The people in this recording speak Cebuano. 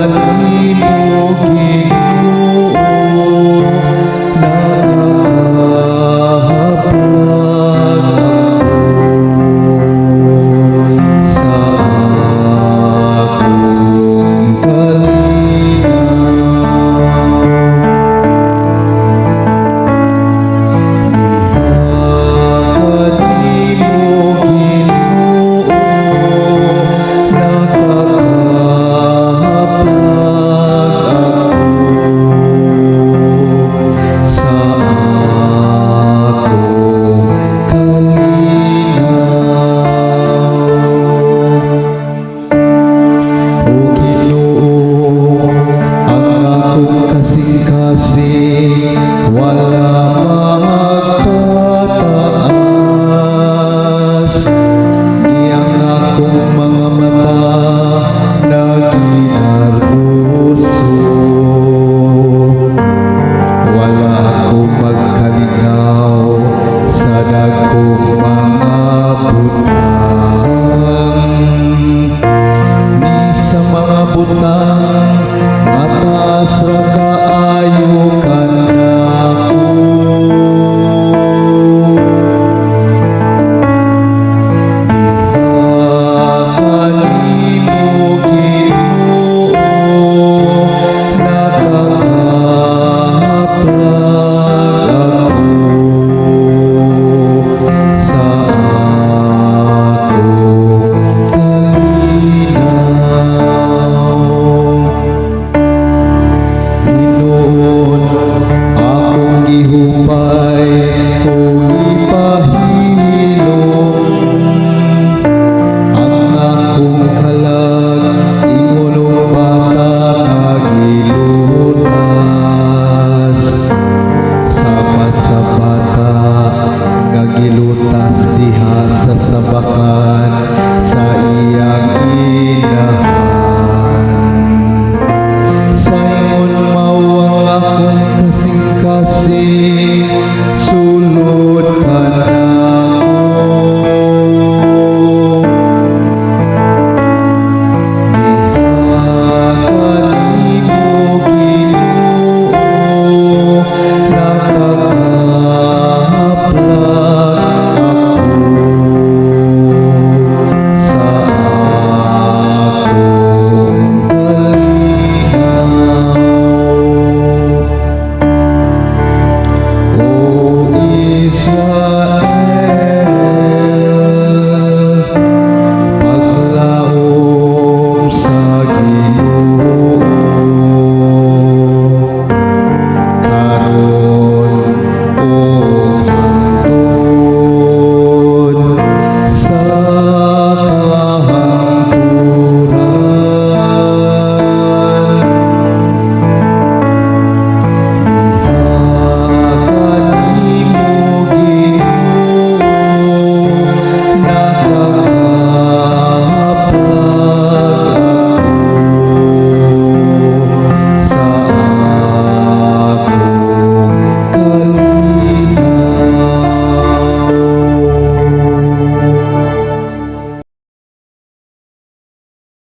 Kanimo, Ginoo, nakakahaplag ako sa akong kalinaw. Diha kanimo, Ginoo, nakakahaplag ako sa akong kalinaw. O Ginoo, ang akong kasing-kasing wala magpataas, ni ang akong mga mata naginarboso. Wala ako magkalingaw sa dagkong mga butang, ni sa mga butang nga taas ra kaayo kanako. Diha kanimo, Ginoo, nakakahaplag ako sa akong kalinaw. Hinuon, akong gihupay ug gipahilom ang akong kalag ingon og bata nga gilutas, sama sa bata nga gilutas diha sa sabakan sa iyang inahan. Saingon mao ang akong kasing-kasing sulod kanako.